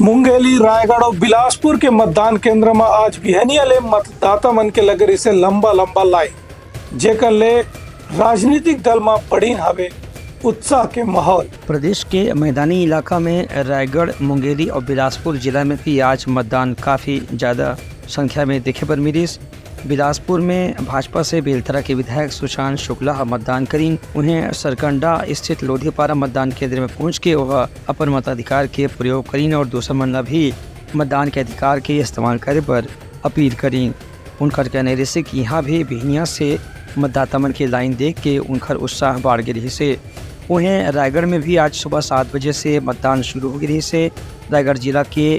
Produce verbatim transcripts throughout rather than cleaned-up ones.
मुंगेली, रायगढ़ अउ बिलासपुर के मतदान केंद्र म आज बिहनिया ले मतदाता मन के लगे रहिसे लंबा लंबा लाइन, जेकर ले राजनीतिक दल म बढ़िन हवे उत्साह के माहौल। प्रदेश के मैदानी इलाका में रायगढ़, मुंगेली और बिलासपुर जिला में भी आज मतदान काफी ज्यादा संख्या में देखे बर मिलिस। बिलासपुर में भाजपा से बेलतरा के विधायक सुशांत शुक्ला ह मतदान करीन। उहें सरकंडा स्थित लोधीपारा मतदान केंद्र में पहुंच के ओह अपन मताधिकार के प्रयोग करीन और दूसर मन ला भी मतदान के अधिकार के इस्तेमाल करे बर अपील करीन। उनकर कहना रहिसे कि इहाँ भी बिहनिया से मतदाता मन के लाइन देख के उनकर उत्साह बाढ़ गे रहिसे। उहें रायगढ़ में भी आज सुबह सात बजे से मतदान शुरू हो गे रहिसे। रायगढ़ जिला के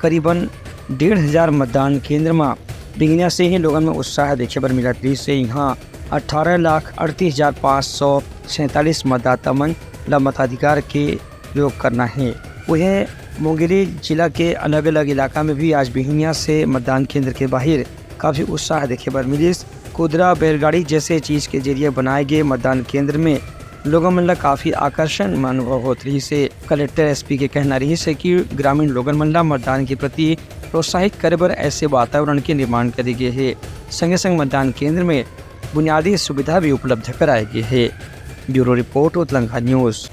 करीबन डेढ़ हजार मतदान केंद्र म बिहनिया से ही लोगन में उत्साह देखे बर मिलत रहिसे। इहाँ अट्ठारह लाख अड़तीस हजार पाँच सौ सैंतालीस मतदाता मन ल मताधिकार के प्रयोग करना हे। उहें मुंगेली जिला के अलग-अलग इलाका में भी आज बिहनिया से मतदान केंद्र के बाहिर काफी उत्साह देखे बर मिलिस। कुदरा बैलगाड़ी जैसे चीज के जरिए बनाए गए मतदान केंद्र में लोगन मन ला काफी आकर्षण म अनुभव होत रहिसे। कलेक्टर, एसपी के कहना रहिसे कि ग्रामीण लोगन मन ला मतदान के प्रति प्रोत्साहित करे बर ऐसे वातावरण के निर्माण करे गे हे। संगे संग मतदान केंद्र में बुनियादी सुविधा भी उपलब्ध कराए गे हे। ब्यूरो रिपोर्ट, उतलंघा न्यूज।